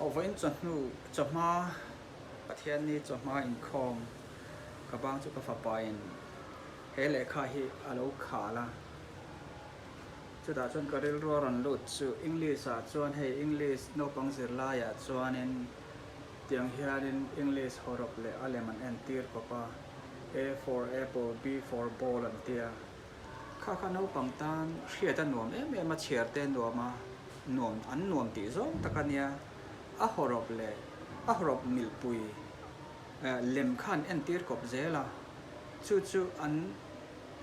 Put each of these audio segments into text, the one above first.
Aw vawiin chawhnu chawhma Pathianni chawhma inkhawm ka bang chu ka fapa in he lehkha hi a lo khal a, chutah chuan ka rilru a rawn lut chu English ah chuan hei English naupang zirlai ah chuanin tiang hianin English hawrawp leh a lem an entir kawp a, A for apple, B for ball an tia. Kha kha naupang tan hriat a nuam em em a, chhiar te a nuam a, nuam an nuam tih zawng tak a nia. A hawrawp leh a hawrawp milhpui lem kha an entir kawp zel a, chu chu an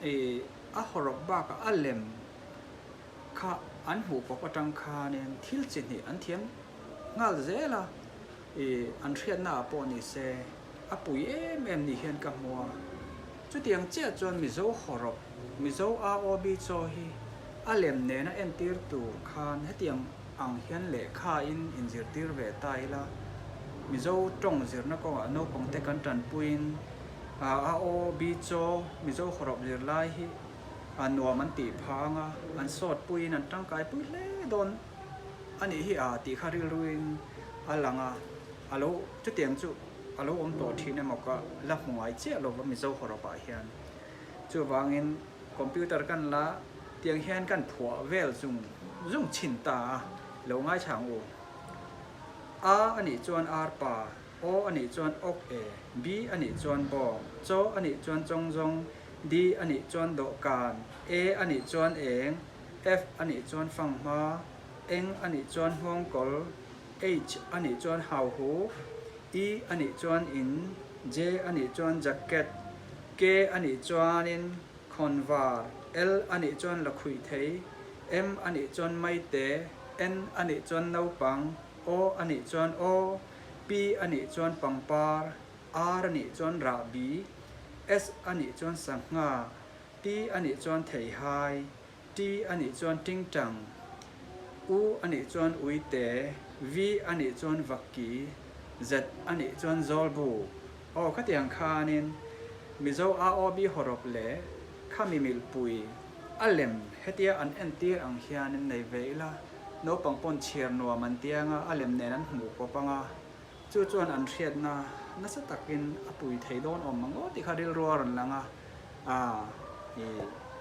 ih a hawrawp bakah a lem kha an hmuh kawp atang khanin thil chi hnih an thiam nghal zel a, ih an hriatna ah pawh ni se. A pui em em ni hian ka hmu a. Chutiang chiah chuan Mizo hawrawp, Mizo AOB chaw hi a lem nena entir tur khan hetiang ang hian lehkha in inzirtir ve ta ila, Mizo tawng zirna kawngah naupangte kan tanpuiin AOB chaw, Mizo hawrawp zirlai hi a nuam an tih phah anga an sawt puiin an tangkai pui hle dawn a nih hi a tih kha rilruin a lang a. A lo, chutiang chu a lo awm tawh thin emaw ka la hmu ngai chiah lo va Mizo hawrawpah hian. Chuvangin computer kan la tiang hian kan phuah vel zung zung chhin ta a, lo ngaichhang u. A a nih chuan arpa, O a nih chuan ok e, B a nih chuan bawng, Chaw a nih chuan chawngzawng, D a nih chuan dawhkan, E a nih chuan eng, F a nih chuan fanghma, Eng a nih chuan nghawngkawl, H a nih chuan hauhu, I a nih chuan in, J a nih chuan jacket, K a nih chuanin khawnvar, L a nih chuan lakhuih thei, M a nih chuan maite, N a nih chuan naupang, O a nih chuan aw, P a nih chuan pangpar, R a nih chuan rahbi, S a nih chuan sangha, T a nih chuan theihai, T a nih chuan tingtang, U a nih chuan uite, V a nih chuan vakki, Z a nih chuan zawlbu. Aw khatiang khanin Mizo AOB hawrawp leh khami milhpui a lem hetia an entir ang hianin nei ve ila, naupang pawn chhiar nuam an ti anga a lem nen an hmuh kawp anga chu chuan an hriatna nasa takin a pui thei dawn awm ang aw tih kha rilru a rawn lang a. A i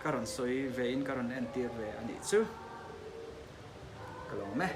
ka rawn sawi ve in ka rawn entir ve a nih chu. Ka lawm e.